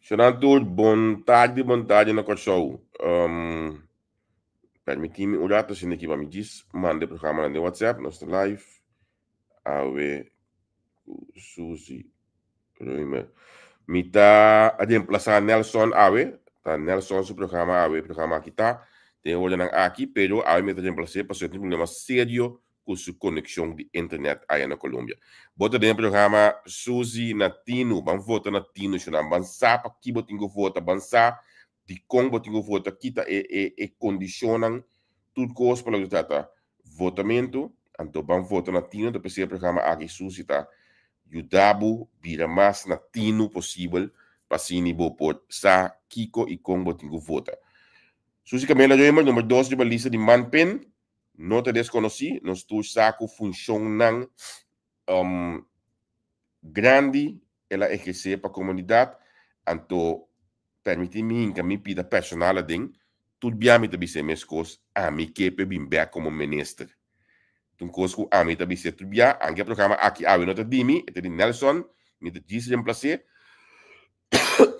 Shonnan tur, bon tardi, bon tardi na Kòrsou. Permití mi un rato asina aki pa mi djis manda e programanan den WhatsApp. Nos ta live awe ku Suzy Römer. Mi ta reemplasá Nelson awe. Ta Nelson su programa awe, e programa aki ta den e oranan aki, pero awe mi ta reemplas'é pasobra e tin problema serio ku su konekshon di internet aya na Colombia. Bo ta den e programa Suzy na Tinu. Ban vota na Tinu, shonnan. Ban sa pa ki bo tin ku vota. Ban sa dikon bo tin ku vota. Ki ta e e e kondishonnan. Tur kos pa loke ta trata votamentu. Anto ban vota na Tinu. Ta p'esei e programa aki Suzy ta yuda bo bira mas na tinu posibel pa asina bo por sa kiko i kon bo tin ku vota. Suzy Camela Römer, number dos riba lista di Manpin. No ta deskonosí, nos tur sa ku funshonnan grandi el a ehersé pa komunidat, anto permití mi hinka mi pida personal aden, tur bia mi ta bisa e mes kos, ami ke p'e bin bèk komo minister. Ta un kos ku ami ta bisa tur bia, anke e programa aki awe no ta di mi, e ta di Nelson, mi ta djis remplas'é,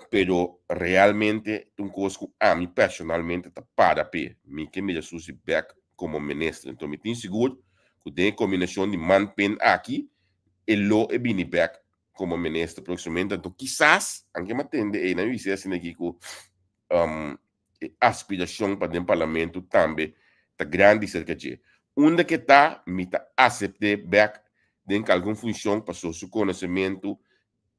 Pero realmente ta un kos ku ami personalmente ta para p'e. Mi ke mira Suzy bèk komo minister. Enton mi tin sigur ku den e kombinashon di man-pen aki e lo e bini bèk komo minister próksimamente. Anto kisas, anke mi a tende ei nan mi bisa asina aki ku e aspirashon pa den parlamento tambe ta grandi serka dje. Unda ke ta mi ta asept'é bèk den kalkun funshon paso su konosementu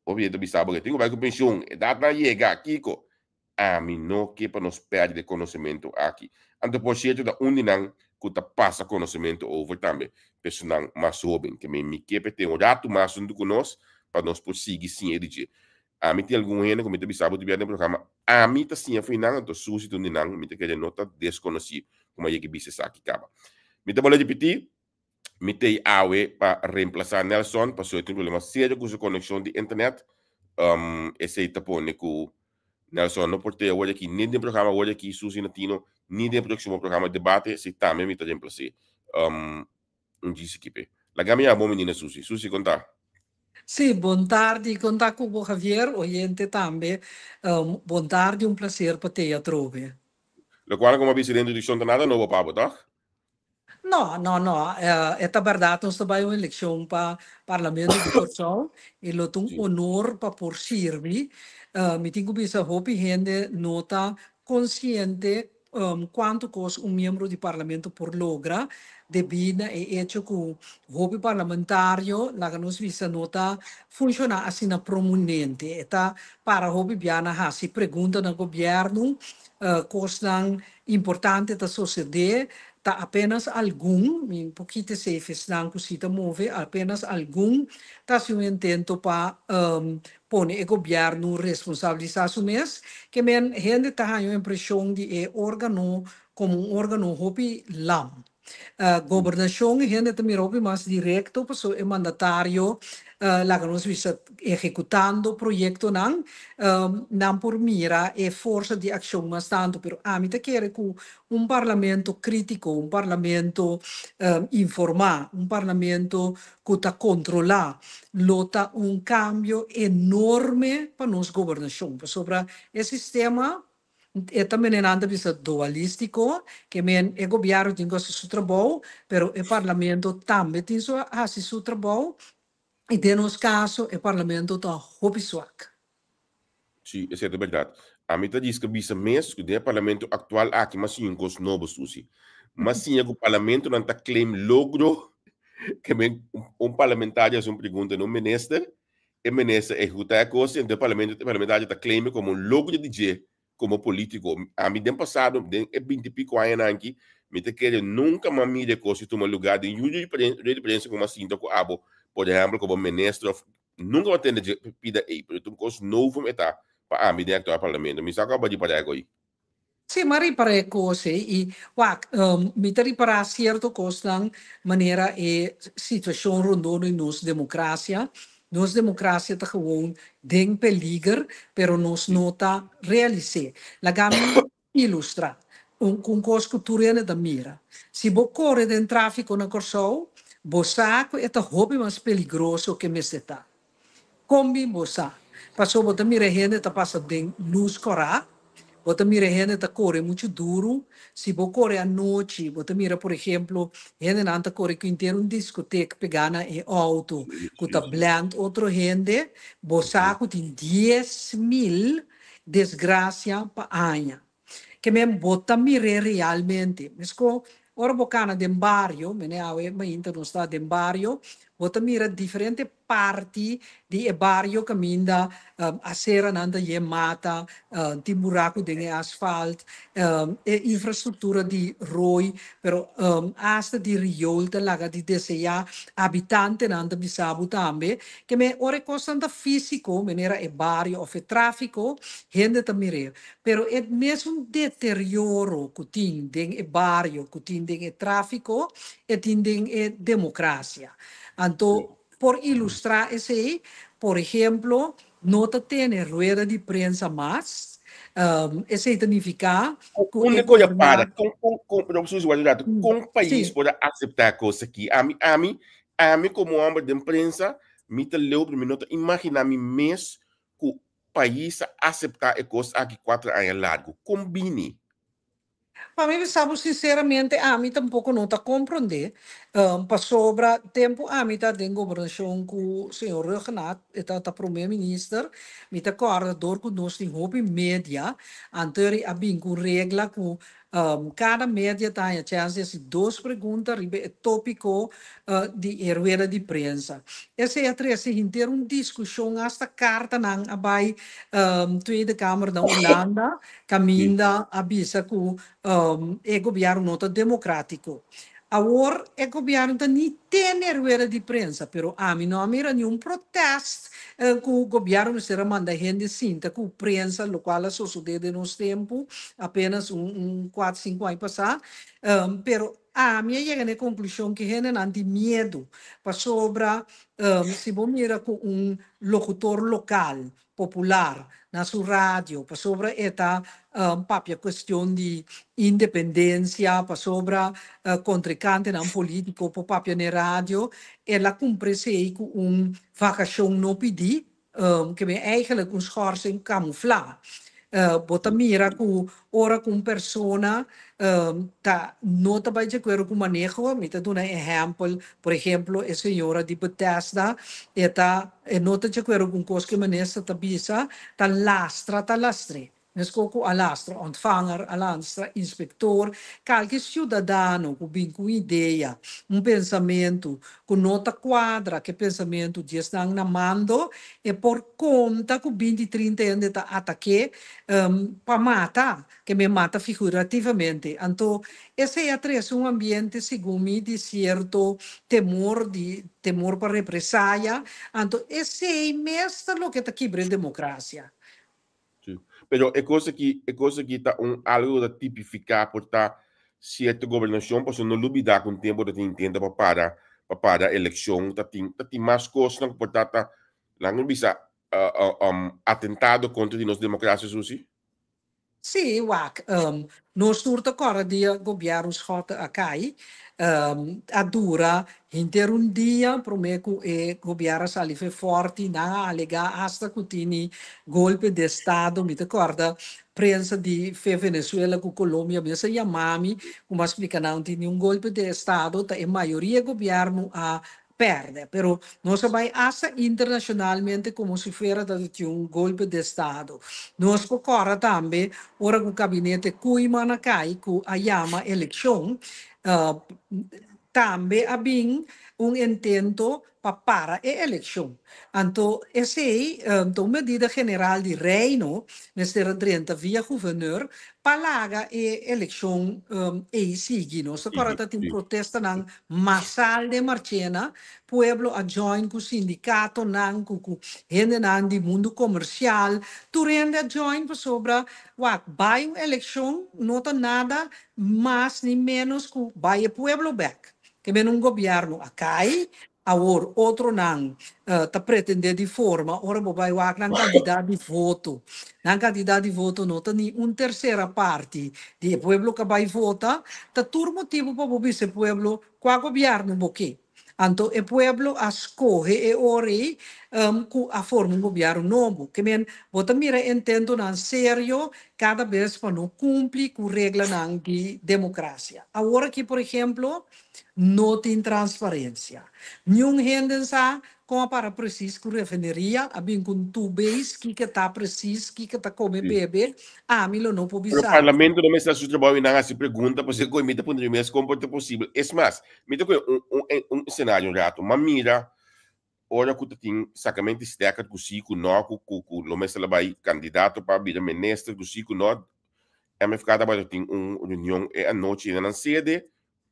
Hopi hende ta bisa bo ke tin ku bai ku penshun, edatnan a yega, kiko? Ami no ke pa nos pèrdè e konosementu aki. Anto por sierto ta un di nan ku ta pasa konosementu over tambe pa esunnan mas hóben. Ke mi ke pa e ten un ratu mas huntu ku nos pa nos por sigui siña di dje. Ami tin algun hende ku mi ta bisa bo ta bia den programa, ami ta siña for nan, anto Susi ta un di nan, mi ta kere no ta deskonosí ku mi a yega bisa esaki kaba. Mi ta bolbe ripití, Mi t'ei awe pa reemplasá Nelson pasobra e tin problema serio ku su konekshon di internet. Esei ta pone ku Nelson no por t'ei awor aki ni den programa awor aki Suzy na Tino ni den próksimo programa debate. Esei tambe mi ta reemplas'é. Un djis ekipe. Laga mi yama bo menina Suzy. Suzy kon ta? Sí, bon tardi. Kon ta ku bo Javier, oyente tambe. Bon tardi, un placer pa t'ei atrobe. Lokual ku mi a bisa den introdukshon ta nada nobo pa bo, tòg? No, no, no. E ta bèrdat nos ta bai un elekshon pa Parlamento di Kòrsou i lo ta un honor pa por sirbi. Mi tin ku bisa hopi hende no ta konsiente kuantu kos un miembro di Parlamento por logra debí na e echo ku hopi parlamentario laga nos bisa no ta funshoná asina prominente. E ta para hopi bia na hasi pregunta na gobièrnu, kosnan Importante ta sosodé, ta apenas algun, mi por kita esei esnan ku si ta move, apenas algun ta hasi un intento pa pone e gobièrnu responsabilisá su mes. Ke men hende ta haña un impreshon di e órgano komo un órgano hopi lam. Gobernashon hende ta mira hopi mas direkto pasobra e mandatario laga nos bisa ehekutando proyektonan nan por mira e forsa di akshon mas tantu pero ami ta kere ku un parlamento kritiko un parlamento informá un parlamento ku ta kontrolá lo ta un kambio enorme pa nos gobernashon pasobra e sistema E ta mene nan ta bisa dualístiko, ke men e gobièrnu tin ku hasi su trabou, pero e parlamento tambe tin su hasi su trabou, i den nos kaso e parlamento ta hopi swak. Sí, esei ta bèrdat. Ami ta riska bisa mes ku den e parlamento aktual aki m'a siña un kos nobo, Susi. M'a siña ku parlamentonan ta claim logro ke men un parlamentario hasi un pregunta na un minister, E minister ehecuta e cos y ento e parlamento e parlamentario ta claime como un logro di dje como politico. Ami den pasado, den e binti pico añanan aki, mi ta kere nunca m'a mira e cos di tuma lugar den yu di rueda di prensa cu m'a sinta cu abo, por ehempel como minister of nunca m'a tende dje pida ey, pero ta un cos novo e ta pa ami den actual parlamento. Mi sa cu abo a ripará e coy. Sí, m'a ripará e kos ei i wak, mi ta ripará sierto kosnan manera e situashon rondó di nos demokrasia. Nos demokrasia ta gewoon den peliger, pero nos no ta realis'é. Laga mi ilustrá un ku un kos ku tur hende ta mira. Si bo kore den tráfiko na Kòrsou, bo sa ku e ta hopi mas peligroso ke mester ta. Kon bin bo sa? Paso bo ta mira hende ta pasa den lus kòrá, bo ta mira hende ta kore muchu duru. Si bo kore anochi, bo ta mira por ehemplo hendenan ta kore ku henter un diskotek pegá na e outo ku ta blend otro hende. Bo sa ku tin 10,000 desgrasia pa aña. Ke men bo ta mir'é realmente. Mesko ora bo kana den bario, mene awe mainta nos ta den bario, bo ta mira diferente parti di e bario kaminda aseranan ta yen mata, tin buraku den e asfalt, e infrastruktura di rooi, pero asta di riool ta laga di deseá. Habitantenan ta bisa bo tambe ke men ora e kosnan ta físiko, manera e bario òf e tráfiko, hende ta mir'é. Pero e mesun deterioro ku tin den e bario, ku tin den e tráfiko, e tin den e demokrasia. Anto por ilustrá esei, por ehemplo, no ta tene rueda di prensa mas. Esei ta nifiká ku Unda e ku ya para? goberna. Kon, kon, kon, pero Susi, wak un ratu. Kon pais por a aseptá e kos aki? Ami, ami, ami komo hòmber den prensa, mi ta leu, pero mi no ta imaginá mi mes ku pais a aseptá e kos aki kuater aña largu. Kon bini? Pa mi bisa bo sinceramente ami tampoco no ta comprende, pasobra tempo ami ta den gobernacion cu señor Rhuggenaath, e tabata prome minister, mi ta corda door cu nos tin hopi media, anto a bin cu un regla cu cada media ta haña chance di haci dos pregunta riba e topico di e rueda di prensa. Esey a trece henter un discusion, hasta cartanan a bay Tweede Kamer na Hulanda, Caminda a bisa cu e gobierno no ta democratico. Awor e gobierno ta ni tene rueda di prensa, pero ami no a mira ni un protest cu gobierno mester a manda hende sinta cu prensa, locual a sosode den nos tempo, apenas un cuatro, cinco aña pasa. Pero ami a yega na e conclusion cu hendenan tin miedo, pasobra si bo mira cu un locutor local popular na su radio pasobra e ta papia cuestion di independencia, pasobra contrincantenan politico por papia n'e radio, el a cumpra esey cu un vacacion no pidi, ke men eigenlijk un schorsing camufla. Bo ta mira cu ora cu un persona ta no ta bai di acuerdo cu maneho, mi ta duna ehempel, por ehemplo e señora di Bethesda, e ta e no ta di acuerdo cu un cos cu e minister ta bisa, ta lastra ta lastr'é. Mesco cu a lastra ontvanger, a lastra inspector, calke ciudadano cu bin cu un idea, un pensamento cu no ta cuadra cu e pensamento di esnan na mando, e por conta cu binti trinta hende ta atak'é pa mata. Ke me mata figurativamente. Anto esei a trese un ambiente, segun mi, di sierto temor, di temor pa represaya. Anto esei mes ta loke ta kibra e demokrasia. Sí. Pero e kos aki, e kos aki ta un algo ku ta tipifiká por ta sierto gobernashon, pasobra no lubidá ku un tempu ta tin intento pa para, pa para elekshon, ta tin, ta tin mas kosnan ku por ta ta, laga mi bisa, atentado kontra di nos demokrasia, Susi. Sí, wak, nos tur ta kòrda dia gobièrnu Schotte a kai, a dura henter un dia promé ku e gobièrnu a sali fe fòrti, nan a alegá asta ku tini golpe de estado, mi ta kòrda prensa di fe Venezuela ku Colombia mes a yama mi ku mi a splika nan tini un golpe de estado, ta e mayoria gobièrnu a perde. Pero nos a bai hasta internacionalmente como si fuera ta tin un golpe de estado. Nos por corda tambe ora cu gabinete Koeiman a cay cu a yama eleccion, tambe a bin un intento pa para e eleccion. Anto esey ta un medida general di Reino mester a drenta via gouverneur pa laga e eleccion ey sigui. Nos ta corda ta tin protestanan masal den Marchena, pueblo a join cu sindicatonan, cu cu hendenan di mundo comercial, tur hende a join pasobra wak bay un eleccion no ta nada mas ni menos cu bay e pueblo bek. Ke men un gobierno a cay, awor otronan ta pretende di forma, ora bo bay wak nan cantidad di voto, nan cantidad di voto no ta ni un tercera parti di e pueblo cu a bay vota, ta tur motibo pa bo bisa e pueblo cua gobierno bo ke. Anto e pueblo a skohe e ora ei ku a forma un gobièrnu nobo. Ke men bo ta mira intentonan serio kada bes pa no kumpli ku reglanan di demokrasia. Awor aki por ehemplo no tin transparensia. Niun hende sa kon a para presis ku refineria, a bin ku un two-base, kiko ta presis, kiko ta kome bebe, ami lo no por Pero bisa. parlamento no mester hasi su trabou i nan hasi pregunta pasobra koe mi ta puntra mi mes kon por ta posibel. Es mas, mi ta kohe un un un scenario un rato. M'a mira ora ku ta tin sakamento di stekker ku si ku no ku ku ku lo mester a bai kandidato pa bira minister ku si ku no. MFK tabata tin un reunion e anochi na nan sede.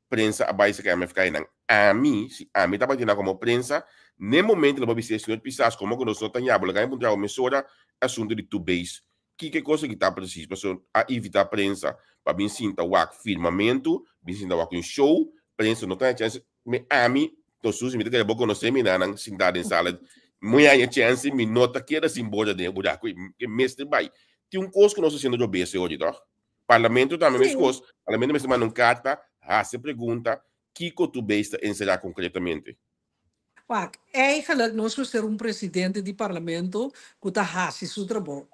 Prensa a bai saka MFK einan. Ami, si ami tabatin nan komo prensa, n'e momento lo bo bis'é, Señor Pisas, komo ku nos no ta ña bo laga mi puntra bo mesora e asuntu di two base. Kiko e kos aki ta presis? Pasobra a invitá prensa pa bin sinta wak firmamentu, bin sinta wak un show, prensa no ta haña chèns. Mi, ami, Don Susi, mi ta kere bo konosé mi nanan sintá den sala. Mi haña chèns i mi no ta keda sin bota den e buraku ei. Mester bai. Tin un kos ku nos ta hasiendo robes e ora, tòg? Parlamento tambe meskos, Parlamento mester manda un karta, hasi pregunta, kiko tu beis ta enserá konkretamente? Wak, eigenlijk nos mester un presidente di Parlamento ku ta hasi su trabou.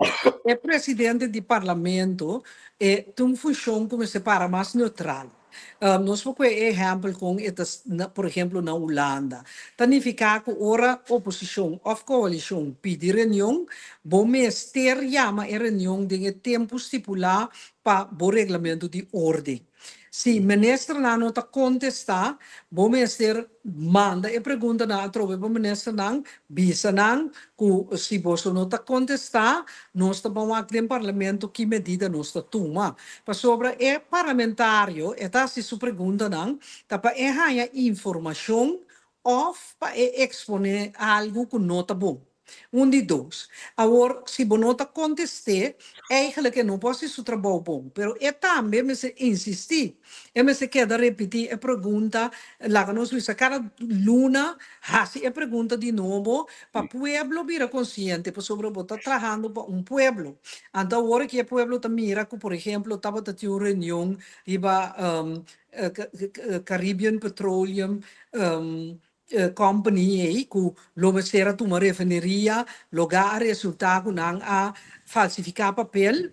E presidente di Parlamento e tin un funshon ku mester para mas neutral. Nos por kohe e ehèmpel kon e ta por ehemplo na Hulanda. Ta nifiká ku ora oposishon òf koalishon pidi reunion, bo mester yama e reunion den e tempu stipulá pa bo reglamentu di orden. Si ministernan no ta kontestá, bo mester manda e preguntanan atrobe pa ministernan, bisa nan ku si boso no ta kontestá, nos ta ban wak den parlamento ki medida nos ta tuma. Pasobra e parlamentario e ta hasi su preguntanan ta pa e haña informashon òf pa e eksponé algu ku no ta bon. Un di dos. Awor, si bo no ta kontest'é, eigenlijk e no por hasi su trabou bon. Pero e tambe mester insistí. E mester keda repití e pregunta, laga nos bisa kada luna hasi e pregunta di nobo pa pueblo bira konsiente, pasobra bo ta trahando pa un pueblo. Anto awor aki e pueblo ta mira ku, por ehemplo, tabata tin un reunion riba Caribbean Petroleum Company ei ku lo mester a tuma refineria, loga a resulta ku nan a falsifiká papel.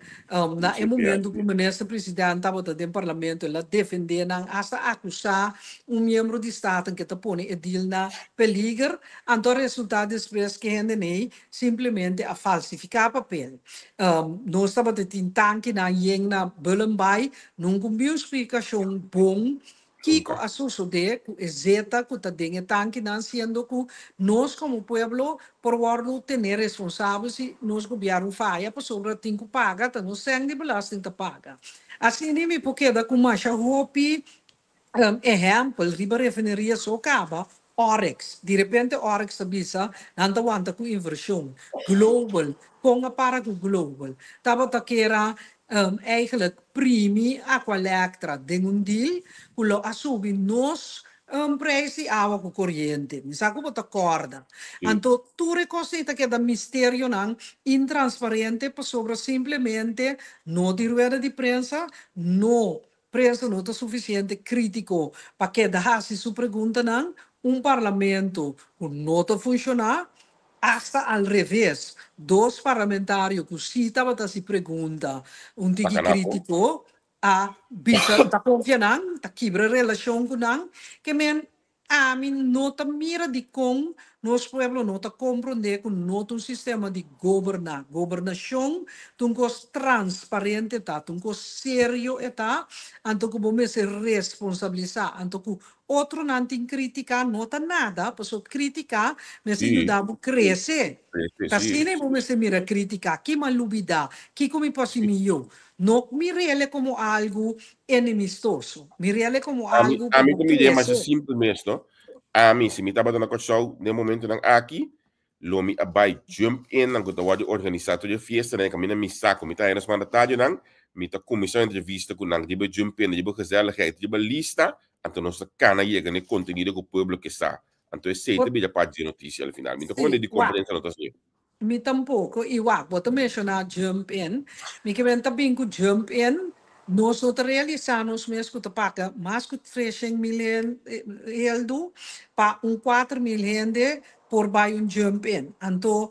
Na e momento ku minister president tabata den parlamento el a defendé nan, asta akusá un miembro di Staten ke ta pone e deal na peliger. Anto a resulta despues ku e hende nei simplemente a falsifiká papel. Nos tabata tin tankinan yen na Bullenbaai, nunka un bin un splikashon bon Kiko a sosodé ku e zeta ku ta den e tankinan siendo ku nos komo pueblo por wòrdu tené responsabel si nos gobièrnu faya pasobra tin ku paga ta nos sèn di belasting ta paga. Asina mi por keda ku masha hopi ehèmpel riba refineria so kaba Oryx. Di repente Oryx ta bisa nan ta wanta ku invershon. Global, kon a para ku Global? Tabata kera eigenlijk primi Aqualectra den un deal ku lo a subi nos prijs di awa ku koriente. Mi sa ku bo ta kòrda. Anto tur e kos ei ta keda misterionan intransparente pasobra simplemente no tin rueda di prensa, no Prensa no ta sufisiente krítiko pa keda hasi su preguntanan, un parlamento ku no ta funshoná, asta al reves, dos parlamentario ku sí tabata hasi pregunta un tiki krítiko a bisa ta konfia nan, ta kibra relashon ku nan, ke men Ami no ta mira dikon nos pueblo no ta komprondé ku no ta un sistema di goberná. Gobernashon ta un kos transparente ta, ta un kos serio e ta, anto ku bo mester responsabilisá, anto ku otronan tin krítika no ta nada, pasobra krítika mester yuda bo krese. Ta asina bo mester mira krítika, ki mi a lubidá, kiko mi por hasi mihó. No mir'el komo algu enemistoso. Mir'el komo Ami, algu pa ami bo ta mir'é masha krese. simpel mes, no? Ami, si mi tabata na Kòrsou den momentonan aki, lo mi a bai jump in nan ku ta wòrdu organisá tur e fiestanan i kaminda mi sa ku mi ta haña nos mandatarionan, mi ta kuminsá un entrevista ku nan riba jump in, riba gezelligheid, riba lista, anto nos ta kana yega na e kontenido ku pueblo ke sa. Anto esei ta bira parti di e notisia al final. Mi ta komprendé Sí, dikon wak. prensa no ta hasié. Mi tampoko. I wak, bo ta menshoná jump in. Mi ke men ta bin ku jump in. Nos no ta realisá nos mes ku ta paga mas ku 300.000 heldu pa un 4.000 hende por bai un jump in. Anto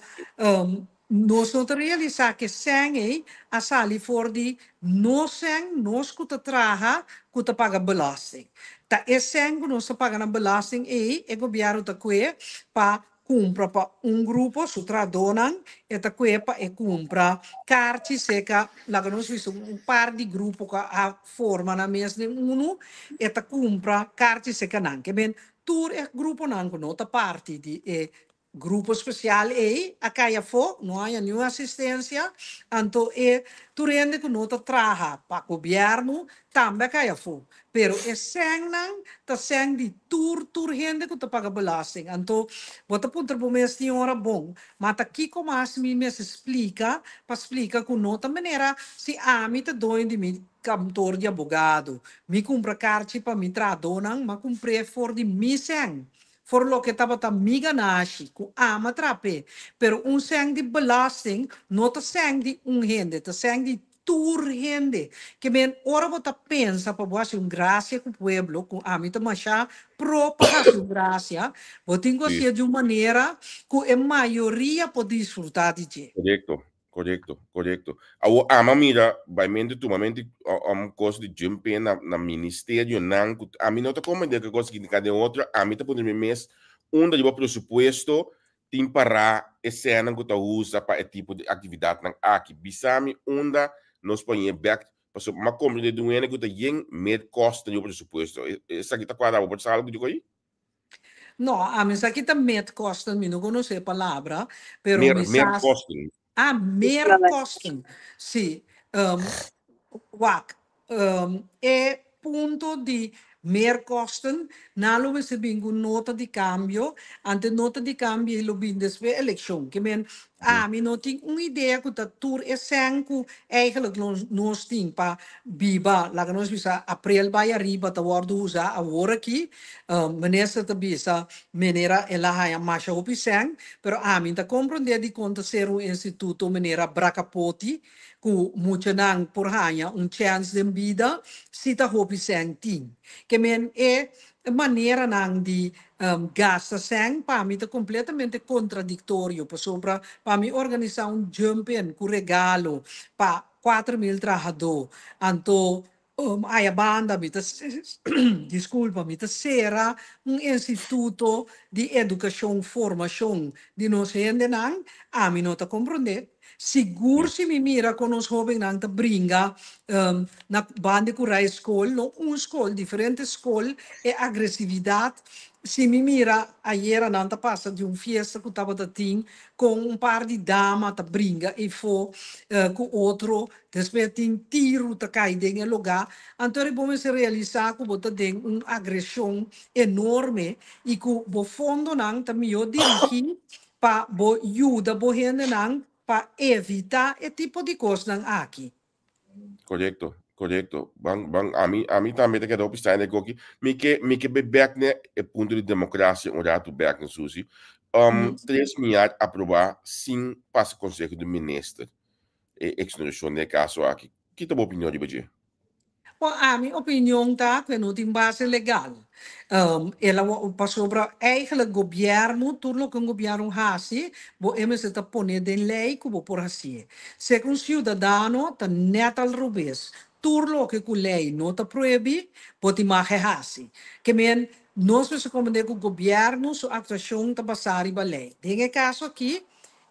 nos no ta realisá ku e sèn ei a sali for di nos sèn, nos ku ta traha, ku ta paga belasting. Ta e sèn ku nos ta paga na belasting ei e gobièrnu ta kue pa kumpra pa un grupo, su trahadónan, e ta kue pa e kumpra karchi seka, laga nos bisa un par di grupo ku a forma nan mes den unu, e ta kumpra karchi seka nan. Ke men tur e gruponan ku no ta parti di e grupo spesial ei a kai afó, no haña niun asistensia, anto e tur hende ku no ta traha pa gobièrnu tambe a kai afó. Pero e sènnan ta sèn di tur tur hende ku ta paga belasting. Anto bo ta puntra bo mes tin ora bon, ma ta kiko mas mi mester splika pa splika ku no ta manera si ami ta doño di mi kantor di abogado, mi kumpra karchi pa mi trahadónan, m'a kumpr'é for di mi sèn, for loke tabata mi ganashi ku ami a trap'é. Pero un sèn di belasting no ta sèn di un hende, ta sèn di tur hende. Ke men ora bo ta pensa pa bo hasi un gracia ku pueblo, ku ami ta masha pro pa hasi un gracia, bo tin ku hasié di un manera ku e mayoria por disfruta di dje. Korekto, korekto, korekto. Awor ami a mira bai mente tuma mente un kos di jump in na na ministerionan ku ami no ta komprende ke kos aki den otro, ami ta pone mi mes unda riba presupuesto tin pará e sènnan ku ta usa pa e tipo di aktividatnan aki. Bisa mi unda nos por hañ'é bèk, pasobra mi a komprendé di un hende ku ta yen mer kòsten riba presupuesto. Esaki ta kuadra bo? Por sa algu di ko'i? No, ami sa ki ta meerkosten, mi no konosé e palabra, pero Mer, mi sa. Meerkosten. Ah, meerkosten. Sí. Wak, e punto di meerkosten, nan lo mester bin ku nota di kambio, ante nota di kambio ei lo bin despues elekshon. Ke men, ami no tin un idea ku ta tur e sèn ku eigenlijk nos tin pa biba, laga nos bisa aprel bai ariba ta wòrdu usá awor aki. Minister ta bisa manera el a haña masha hopi sèn, pero ami ta komprondé dikon ta ser un instituto manera Brakapoti ku muchanan por haña un chèns den bida si ta hopi sèn tin. Ke men e maneranan di gasta sèn pa mi ta kompletamente kontradiktorio pasobra pa mi organisá un jump in ku regalo pa 4.000 trahadó anto aya banda mi ta diskulpa mi ta sera un instituto di edukashon formashon di nos hendenan ami no ta komprondé. Sigur si mi mira kon nos hóbennan ta bringa na banda ku rai skol, no un skol, diferente skol, e agresividat. Si mi mira ayera nan ta pasa di un fiesta ku tabata tin kon un par di dama ta bringa eifó ku otro, despues tin tiru ta kai den e lugá. Anto bo mester realisá ku bo ta den un agreshon enorme i ku bo fondonan ta mihó dirigí pa bo yuda bo hendenan pa evitá e tipo di kosnan aki. Korekto, korekto. Ban, ban, ami, ami tambe ta keda hopi straña den koki. Mi ke, mi ke bai bèk ne e punto di demokrasia un ratu bèk ne Susi. 3 miar aprobá sin pasa konseho di minister e eksonerashon den e kaso aki. Ki ta bo opinion riba dje? Bon, ami opinion ta ku e no tin base legal. El a pasobra eigenlijk gobièrnu, tur loke un gobièrnu hasi, bo e mester ta pone den lei ku bo por hasié. Segun siudadano ta nèt al robes. Tur loke ku lei no ta prohibí, bo tin mag e hasi. Ke men, nos mester komprendé ku gobièrnu su aktuashon ta basá riba lei. Den e kaso aki,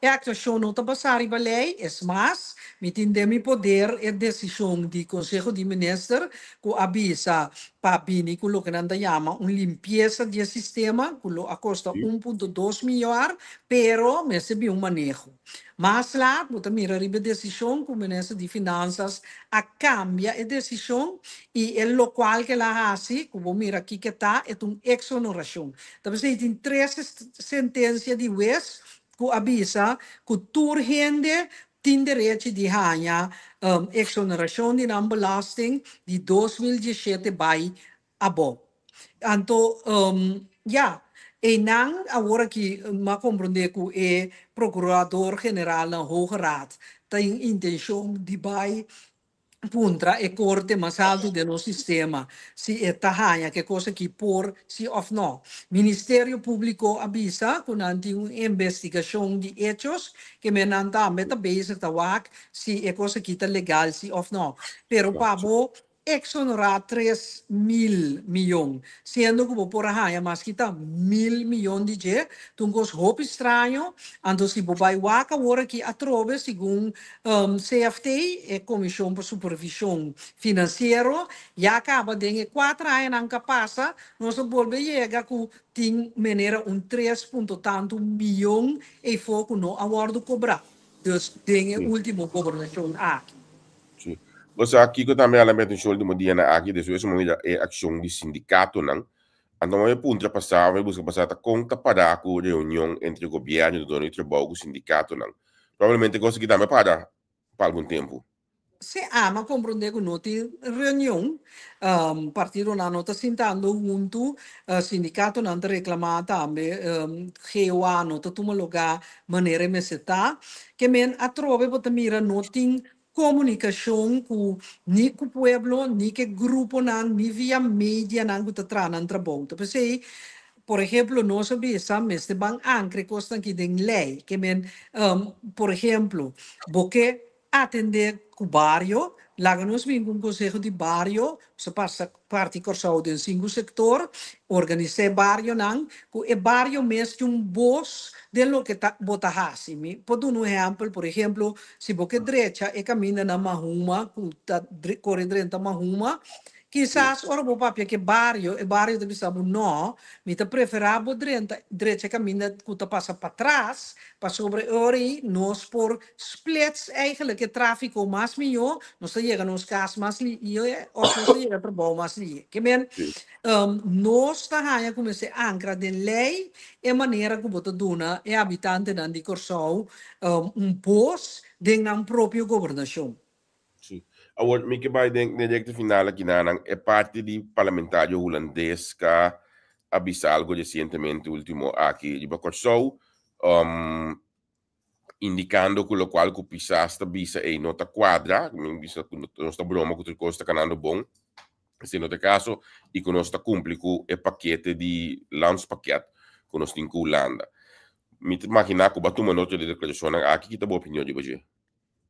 E aktuashon no ta basá riba lei, es mas, mi tin den mi poder e desishon di Konseho di Minister ku a bisa pa bini ku loke nan ta yama un limpiesa di e sistema ku lo a kosta 1.2 miyoar, pero mester bin un maneho. Mas lat bo ta mira riba e desishon ku Minister di Finansas a kambia e desishon i e lokual ku el a hasi, ku bo mira kiko ta, e ta un eksonorashon. Ta p'esei tin tres sentensia di wes ku a bisa ku tur hende tin derechi di haña eksonerashon di nan belasting di 2017 bai abou. Anto ya, einan awor aki m'a komprondé ku e Prokurador General na Hoge Raad tin intenshon di bai. Puntra e korte mas altu den nos sistema si e ta haña ku e kos aki por si òf nò. Ministerio Públiko a bisa ku nan tin un investigashon di echos ke men nan tambe ta bezig ta wak si e kos aki ta legal si òf nò. Pero pa bo eksonorá 3000 miyon siendo ku bo por a haña maske ta 1000 miyon di dje, ta un kos hopi straño. Anto si bo bai wak awor aki atrobe segun CFT, e Komishon pa Supervishon Finansiero, ya kaba den e kuater añanan ka pasa, nos a bolbe yega ku tin manera un tres punto tantu miyon eyfo ku no a wòrdu kobrá, dus den e último gobernashon aki. Sí. Bo sa kiko tambe a hala mi atenshon último dianan aki, despues mi mira e akshon di sindikatonan. Anto mi a puntra pasá, mi a buska pasá ta kon ta pará ku reunion entre gobièrnu i dono di trabou ku sindikatonan. Probablemente kos aki tambe a para pa algun tempu. Si ami a komprondé ku no tin reunion, partidonan no ta sintando huntu, sindikatonan ta reklamá tambe, GOA no ta tuma lugá manera e mester ta. Ke men atrobe bo ta mira no tin komunikashon ku ni ku pueblo, ni ku e gruponan, ni via medianan ku ta traha nan trabou. Ta p'esei, por ehemplo, nos a bisa mester ban ankra e kosnan aki den lei. Ke men, por ehemplo, bo ke atendé ku bario, laga nos bin ku un konseho di bario, nos a pasa parti Kòrsou den sinku sektor, organisá e barionan, ku e bario mes tin un bos den loke ta bo ta hasi. Mi por duna un ehèmpel, por ehemplo, si bo ke drecha e kaminda na Mahuma, ku ta kore drenta Mahuma, kisas ora bo papia ku e bario, e bario ta bisa bo nò, mi ta preferá bo drenta drecha e kaminda ku ta pasa patras, pasobra e ora ei nos por Splits eigenlijk e tráfiko mas mihó, nos ta yega nos kas mas lihe òf nos ta yega trabou mas lihe. Ke men, nos ta haña ku mester ankra den lei e manera ku bo ta duna e habitantenan di Kòrsou un bos den nan propio gobernashon. Sí. Awor mi ke bai den den rekta final aki nanan e parti di parlamentario hulandes ka a bisa algo resientemente ultimo aki riba Kòrsou. Indicando cu locual cu Pisas ta bisa ey no ta cuadra, mi bisa cu nos ta broma cu tur cos ta canando bon, esey no ta e caso, y cu nos ta cumpli cu e pakete di landspakket cu nos tin cu Hulanda. Mi ta imagina cu bo a tuma nota di e declaracionnan aki, ki ta bo opinion riba dje?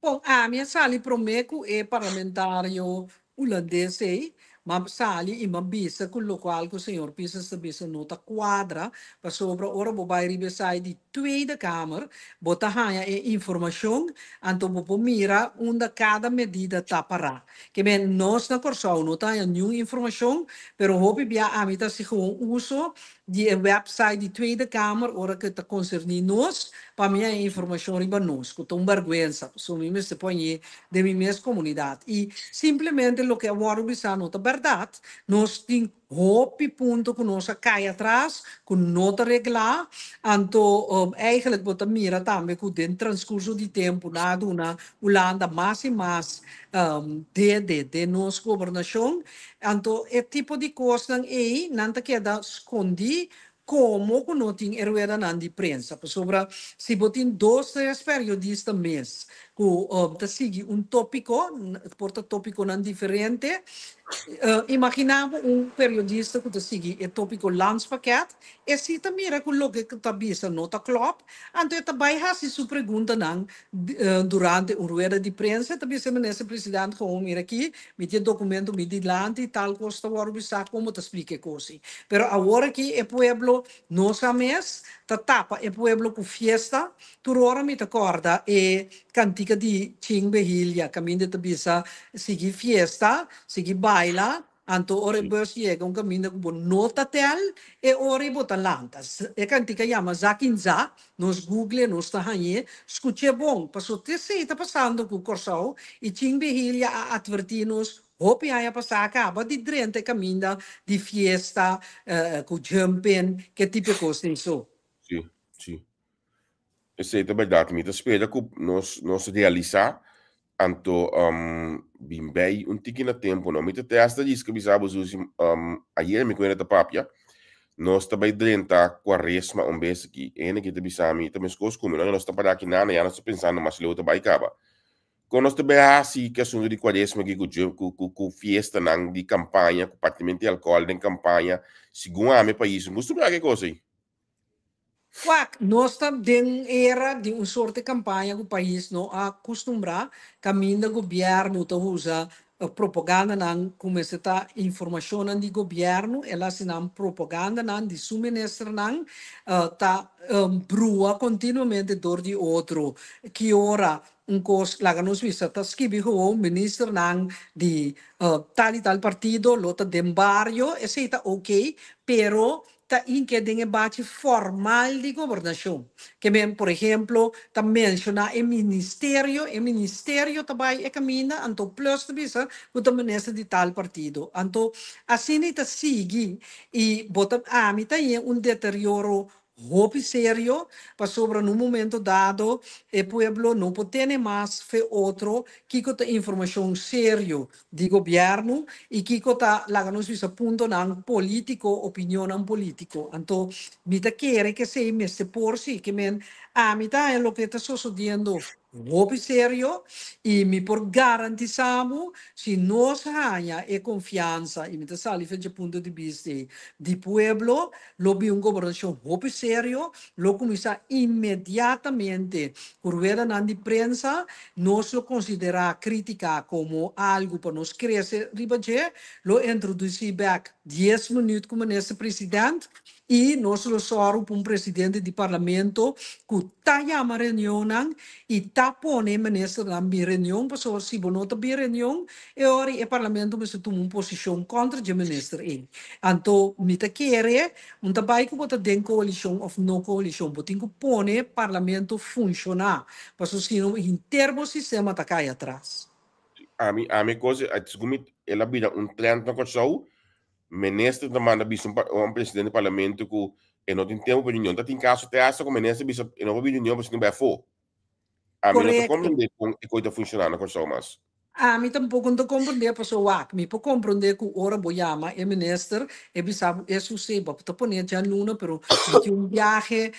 Bon, ami a sali promé ku e parlamentario hulandes ei, m'a sali i m'a bisa ku lokual ku señor Pisas ta bisa no ta kuadra, pasobra ora bo bai riba esai di Tweede Kamer, bo ta haña e informashon, anto bo por mira unda kada medida ta pará. Ke men, nos na Kòrsou no ta haña niun informashon, pero hopi bia ami ta hasi gewoon uso di e website di Tweede Kamer ora ku ta konserní nos, pa mi haña informashon riba nos, ku ta un bèrgwensa, pasobra mi mester pone den mi mes komunidat. I simplemente loke a wòrdu bisá no ta bèrdat. Nos tin hopi punto ku nos a kai atras, ku no ta reglá, anto eigenlijk bo ta mira tambe ku den transkurso di tempu nan a duna Hulanda mas i mas dede den nos gobernashon. Anto e tipo di kosnan ei nan ta keda skondí komo ku no tin e ruedanan di prensa. Pasobra si bo tin dos tres periodista mes ku ta sigui un tópiko, por ta tópikonan diferente, imaginá bo un periodista ku ta sigui e tópiko landspakket, e si ta mira ku loke ku ta bisa no ta klòp, anto e ta bai hasi su preguntanan Durante un rueda di prensa ta bisa minister president gewoon mira aki mi tin e documento mi dilanti tal cos ta worde bisa como ta splica e cosi pero awor aki e pueblo no sa mes ta tapa e pueblo cu fiesta tur ora mi ta corda e cantica di Ching Behilia caminda ta bisa sigui fiesta sigui baila. Anto ora e bus yega un kaminda ku bo no ta tel, e ora ei bo ta lanta. E kantika yama Zakinza, nos google, nos ta hañ'é. Skuch'é bon, pasobra te esei ta pasando ku Kòrsou i Chin Behilia a atvertí nos hopi aña pasá kaba di drenta e kaminda di fiesta ku jumping, ke tipo e kos den so. Sí, sí. Esei ta bèrdat. Mi ta spera ku nos nos realisá anto bin bei un tiki na tempu no. Mi ta te hasta riska bisa bo Susi, ayer mi ku hende ta papia, nos ta bai drenta kuaresma un bes aki. E hende aki ta bisa mi, ta meskos ku mi, no? Nos ta para aki nana, ya nos ta pensando mas leu ta bai kaba. Kon nos ta bai hasi ku e asuntu di kuaresma aki ku ku ku ku fiestanan di kampaña, ku partimentu di alkohòl den kampaña? Segun ami e pais no kustumbrá ku e kos ei. Wak, nos ta den un era di un sorte kampaña ku pais no a kustumbrá, kaminda gobièrnu ta usa propagandanan ku mester ta informashonnan di gobièrnu, el a hasi nan propagandanan di su ministernan ta brua kontinuamente dor di otro. Ki ora un kos laga nos bisa ta skibi gewoon ministernan di tal i tal partido lo ta den bario, esei ta ok, pero ta inke den e bachi formal di gobernashon. Ke men, por ehemplo, ta menshoná e ministerio, e ministerio ta bai e kaminda, anto plus ta bisa ku ta minister di tal partido. Anto asina i ta sigui i bo ta ami ta haña un deterioro Hopi serio, pasobra na un momento dado e pueblo no por tene mas fe otro kiko ta informacion serio di gobierno y kiko ta, laga nos bisa, puntonan politico, opinionnan politico. Anto mi ta kere ke esey mester por si, ke men ami ta haña loke ta sosodiendo Hopi serio y mi por garantisa bo si nos haña e confiansa, y mi ta sali for dje punto di bista ei, di pueblo, lo bin un gobernacion hopi serio, lo cuminsa inmediatamente cu ruedanan di prensa, nos lo considera critica como algo pa nos crece riba dje, lo introduci bek dies minuut cu Minister President, I nos lo sòru pa un presidente di parlamento ku ta yama reunionnan i ta pone e ministernan bin reunion, pasobra si bo no ta bin reunion, e ora ei e parlamento mester tuma un posishon kontra dje minister ei. Anto mi ta kere, un ta bai ku bo ta den koalishon òf no koalishon, bo tin ku pone parlamento funshoná, pasobra sino henter bo sistema ta kai atras. Ami, ami kos, segun mi, el a bira un trend na Kòrsou, Minister ta manda bisa un presidente di parlamento ku e no tin tempu pa reunion. Ta tin kaso te hasta ku minister bisa e no por bin reunion pasobra tin bai afó. Ami no ta komprendé kon e kos ta funshoná na Kòrsou mas. Ami tampoko no ta komprendé pasobra wak mi por komprendé ku ora bo yama e minister e bisa bo e susé bo ta pone djaluna pero mi tin un biahe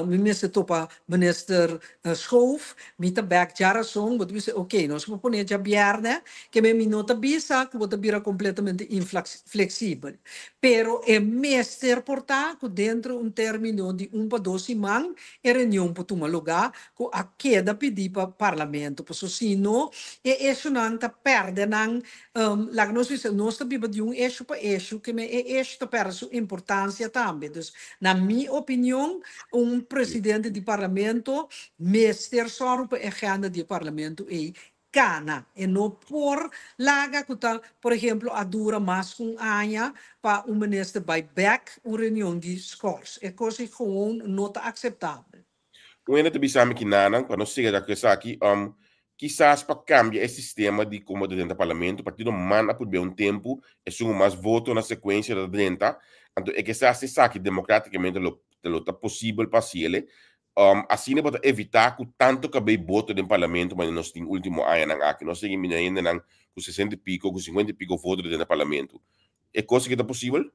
mi mester topa minister Schoof, mi ta bek djarason, bo ta bisa ok, nos por pone djabièrnè, ke men mi no ta bisa ku bo ta bira kompletamente infleksibel. Pero e mester por ta ku dentro un término di un pa dos siman e reunion por tuma lugá ku a keda pidí pa Parlamento. Pasobra si no e eshunan ta pèrdè nan, laga nos bisa nos ta biba di un eshu pa eshu, ke men e eshu ta pèrdè su importansia tambe. Dus na mi opinion Un presidente di parlamento mester sòru pa e agenda di e parlamento ei kana. E no por laga ku ta, por ehemplo, a dura mas ku un aña pa un minister bai bèk un reunion di skòrs. E kos ei gewoon no ta akseptabel. Un hende ta bisa mi ki nanan, pa no sera ku esaki, kisas pa kambia e sistema di komo ta drenta parlamento, partido man a purbe un tempu, esun ku mas voto na sekuensia ta drenta, anto e kisas esaki demokratikamente lo lo ta posibel pa hasiele, asina bo ta evitá ku tantu kabei boto den parlamento manera nos tin último añanan aki. Nos ta mira hendenan ku sesenta i piko, ku sinkuenta i piko voto ta drenta parlamento. E kos aki ta posibel?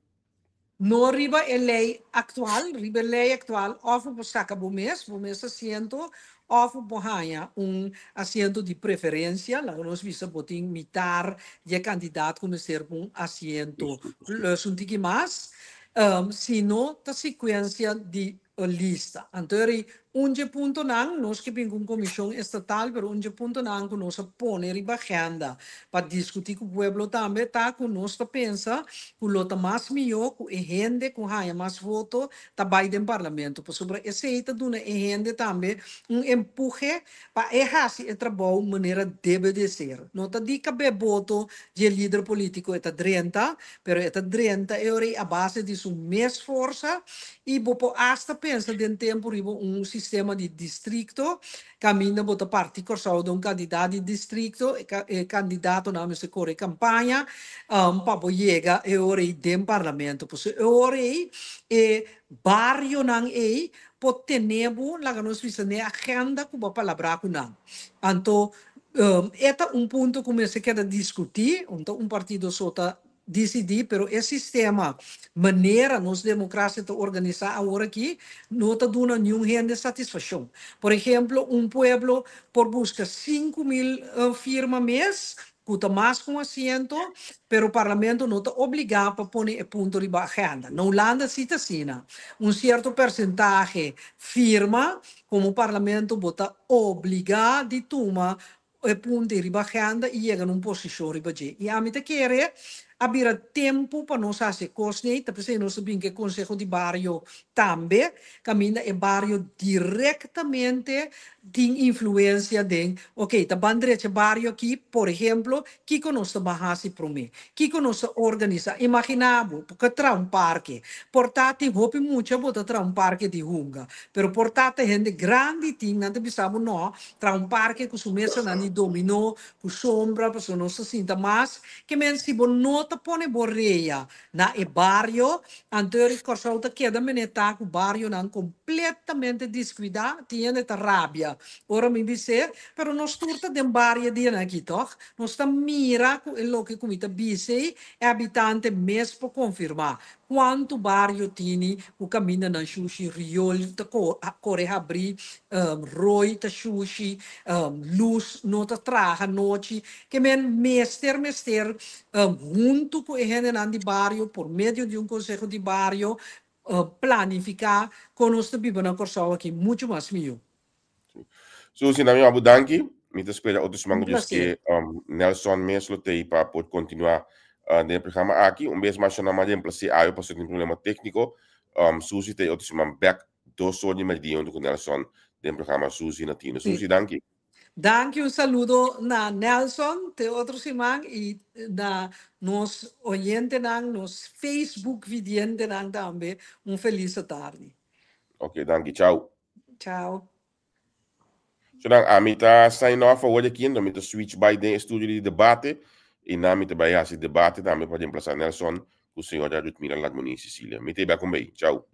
No riba e lei aktual, riba e lei aktual òf bo por saka bo mes, bo mes asiento, òf bo por haña un asiento di preferensia, laga nos bisa bo tin mitar di e kandidat ku mester pa un asiento plus un tiki mas, si no ta sekuensia di lista. Anto eri un dje puntonan, nos ke bin ku un komishon estatal, pero un dje puntonan ku nos a pone riba agenda pa diskutí ku pueblo tambe ta ku nos ta pensa ku lo ta mas mihó ku e hende ku haña mas voto ta bai den parlamento, pasobra esei ta duna e hende tambe un empuhe pa e hasi e trabou manera debe de ser. No ta di kab'é boto dje lider polítiko e ta drenta, pero e ta drenta e ora ei a base di su mes forsa I bo por asta pensa den tempu riba un sistema di distrikto, kaminda bo ta parti Kòrsou den un kandidat di distrikto, e kandidatonan mester kore kampaña pa bo yega e ora ei den parlamento. Pasobra e ora ei e barionan ei por tene bo, laga nos bisa, n'e agenda ku bo a palabrá ku nan. Anto e ta un punto ku mester keda diskutí, un ta un partido so ta. disidí, pero e sistema manera nos demokrasia ta organisá awor aki no ta duna niun hende satisfakshon. Por ehemplo, un pueblo por buska 5000 firma mes, ku ta mas ku un asiento, pero parlamento no ta obligá pa pone e punto riba agenda. Na Hulanda sí ta asina. Un sierto porsentahe firma, komo parlamento bo ta obligá di tuma e punto riba agenda i yega na un posishon riba dje. I ami ta kere a bira tempu pa nos hasi kos nei, ta p'esei nos a bin ku e konseho di bario tambe, kaminda e bario direktamente tin influensia den, ok, ta ban drecha bario aki, por ehemplo, kiko nos ta ban hasi promé, kiko nos ta organisá. Imaginá bo, por traha un parke, por ta tin hopi mucha bo ta traha un parke di hunga, pero por ta ta hende grandi tin, nan ta bisa bo no, traha un parke ku su mesanan di dominó, ku sombra, pasobra nos ta sinta mas, ke men si bo no ta pone bo rea na e bario, anto e Kòrsou ta keda menetá ku barionan kompletamente deskuidá, tin hende ta rabia ora mi bis'é, pero nos tur ta den bario dianan aki tòg, nos ta mira ku e loke ku mi ta bisa ei, e habitante mes por konfirmá kuantu bario tini ku kamindanan shushi, riol ta kore habrí, roi ta shushi, lus no ta traha nochi, ke men mester mester huntu ku e hendenan di bario por medio di un konseho di bario planifiká kon nos ta biba na Kòrsou aki muchu mas mihó. Susi, na mi abu danki. Mi ta spera otro siman Un ku Dios placer. ke Nelson mes lo tei pa por kontinuá den e programa aki. Un bes mas shona mas reemplacé awe pasobra tin problema tékniko. Susi tei otro siman bèk 2 or di mèrdia huntu ku Nelson den programa Susi na Tino. Sí. Susi, danki. Danki, un saludo na Nelson, te otro siman i na nos oyentenan, nos Facebook vidientenan tambe. Un felis tardi. Ok, danki. Chao. Chao. So dan ami ta sign off awor aki, mi ta switch bai den estudio di debate i nan mi ta bai hasi debate tambe pa reemplasá Nelson ku señora Rutmira Ladmoni Cecilia. Mi ta bai kon bai. Chao.